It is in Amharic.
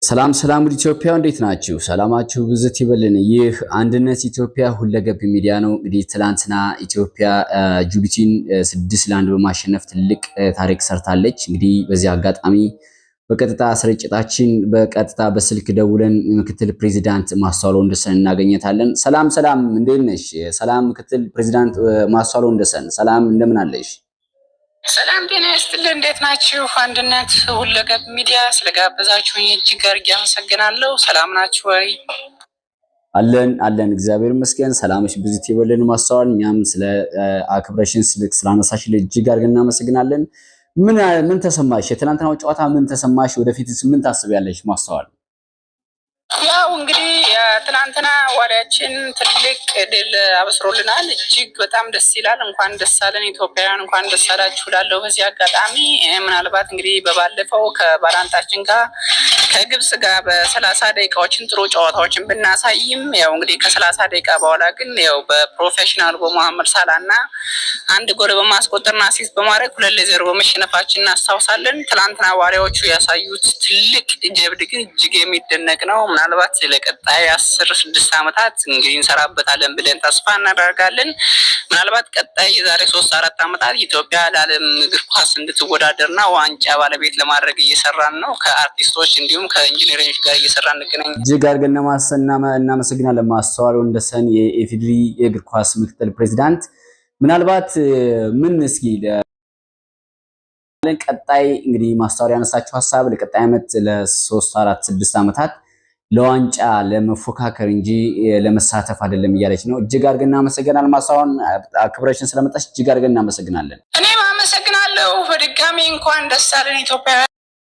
ሰላም ሰላም፣ ውድ ኢትዮጵያ እንዴት ናችሁ? ሰላማችሁ ብዝት ይበልን። ይህ አንድነት ኢትዮጵያ ሁለገብ ሚዲያ ነው። እንግዲህ ትላንትና ኢትዮጵያ ጅቡቲን 6-1 በማሸነፍ ትልቅ ታሪክ ሰርታለች። እንግዲህ በዚህ አጋጣሚ በቀጥታ ስርጭታችን በቀጥታ በስልክ ደውለን ምክትል ፕሬዚዳንት ማስተዋል ወንደሰን እናገኘታለን። ሰላም ሰላም፣ እንዴት ነሽ? ሰላም ምክትል ፕሬዚዳንት ማስተዋል ወንደሰን፣ ሰላም እንደምን አለሽ? ሰላም ጤና ይስጥልኝ። እንዴት ናችሁ? አንድነት ሁለገብ ሚዲያ ስለጋበዛችሁኝ እጅግ አድርጌ አመሰግናለሁ። ሰላም ናችሁ ወይ? አለን አለን፣ እግዚአብሔር ይመስገን። ሰላምሽ ብዝት ይበልን ማስተዋል። እኛም ስለ አክብረሽን ስልክ ስላነሳሽልን እጅግ አድርገን እናመሰግናለን። ምን ምን ተሰማሽ? የትናንትናው ጨዋታ ምን ተሰማሽ? ወደፊትስ ምን ታስቢያለሽ ማስተዋል? ያው እንግዲህ ትናንትና ዋሊያችን ትልቅ ድል አበስሮልናል። እጅግ በጣም ደስ ይላል። እንኳን ደስ አለን ኢትዮጵያውያን፣ እንኳን ደስ አላችሁ እላለሁ በዚህ አጋጣሚ። ምናልባት እንግዲህ በባለፈው ከባላንጣችን ጋር ከግብጽ ጋር በ30 ደቂቃዎችን ጥሩ ጨዋታዎችን ብናሳይም ያው እንግዲህ ከ30 ደቂቃ በኋላ ግን ያው በ professional በመሐመድ ሳላ እና አንድ ጎል በማስቆጠርና assist በማድረግ 2-0 በመሸነፋችን እናስታውሳለን። ትናንትና ዋሊያዎቹ ያሳዩት ትልቅ ጀብድ ግን እጅግ የሚደነቅ ነው። ምናልባት ለቀጣይ 10 6 ዓመታት እንግዲህ እንሰራበታለን ብለን ተስፋ እናደርጋለን። ምናልባት ቀጣይ የዛሬ 3 4 ዓመታት ኢትዮጵያ ለዓለም እግር ኳስ እንድትወዳደርና ዋንጫ ባለቤት ለማድረግ እየሰራን ነው። ከአርቲስቶች እንዲሁም ከኢንጂነሮች ጋር እየሰራን እንገናኛለን። እጅግ አድርገን እናመሰግናለን ማስተዋል ወንደሰን፣ የኢፌዴሪ የእግር ኳስ ምክትል ፕሬዚዳንት። ምናልባት ምን እስኪ ቀጣይ እንግዲህ ማስተዋል ያነሳችው ሀሳብ ለቀጣይ ዓመት ለ3 4 6 ዓመታት ለዋንጫ ለመፎካከር እንጂ ለመሳተፍ አይደለም እያለች ነው። እጅግ አድርገን እናመሰግናለን። ማስተዋል፣ አክብረሽን ስለመጣሽ እጅግ አድርገን እናመሰግናለን። እኔም አመሰግናለሁ። በድጋሚ እንኳን ደስ አለን ኢትዮጵያውያን።